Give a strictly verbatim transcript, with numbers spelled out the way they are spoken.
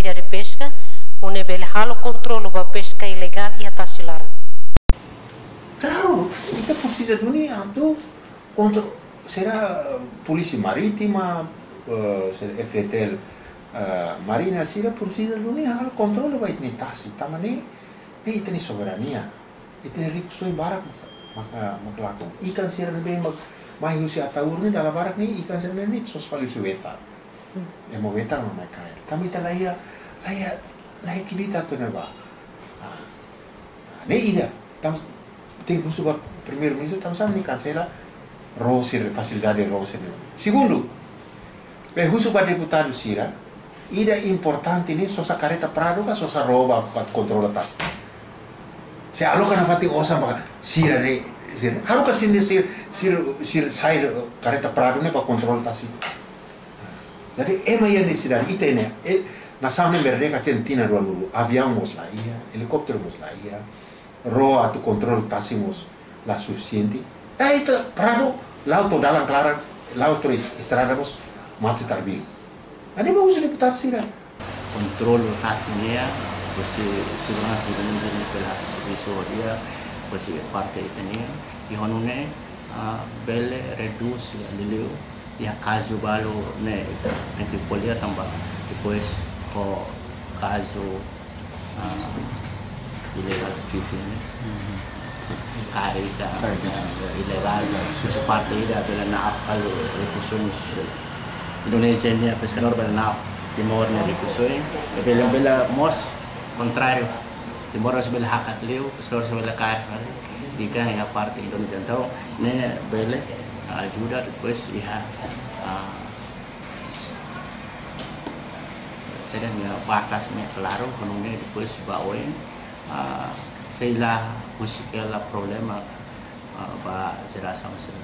Área de peska, nune'e bele halo kontrolu ba peska ilegál iha tasi laran. Klaru, ita presiza duni atu kontrolu, sira Polísia Marítima, eh, sira F D T L, eh, Marina, sira presiza duni halo kontrolu ba ita-nia tasi, tanba ne'e, ne'e ita-nia soberania, ita-nia rikusoin barak mak, mak, mak lakon. Ikan sira ne'ebé mak, mai husi Ataúro ne'e dala barak ne'e, ikan sira ne'e sosa fali husi wetar. Ema wetar mak mai kaer. Tanba ita la iha, la iha, la iha kbiit atu ne'ebá. Ah, ne'e ida. Tanba, tenke husu ba Primeiru-Ministru, tanba sá nia kansela ró sira, fasilidade ró sira. Segundu, bele husu ba deputadu sira, ida importante ne'e sosa karreta Prado ka sosa ró ba, ba kontrola tasi. Se aloka nafatin osan ba sira ne'e, sira. Haruka sira, sira, sira, sira sai karreta Prado ne'e ba kontrola tasi. Jadi, ema iha nesesidade, ita ne'e, e, nasaun ne'e merdeka tinan rua-nulu, aviaun mós la iha, helikópteru mós la iha, ró atu kontrola tasi mós la sufisiente. Eh, ita Prado, la'o to'o dalan klaran, la'o to'o es-, estrada mós, mate tarbing. Ida-ne'e mak husu deputadu sira. Kontrolu tasi nian, husi seguransa Indonézia ne'e bele servisu di'ak, husi parte ita-nian, i ho nune'e, ah, bele redús liuliu iha kazu balu ne'e ita tenke ko'alia tanba depois ho kazu, ah, illegal fishing ne'e. Karik, ah, Karik, ah, illegal, husi parte ida bele na'ok halo rikusoin Indonézia nian, peskadór bele na'ok Timor nia rikusoin, bele, bele mós kontráriu. Timor mós bele hakat liu, peskadór mós bele kaer fali. Ikan iha parte Indonézia. Entaun, ne'e bele, ah, ajuda depois iha, ah, sira nia batas ne'e klaru, ho nune'e depois ba oin, ah, sei la husik hela problema, ah, ba jerasaun sira.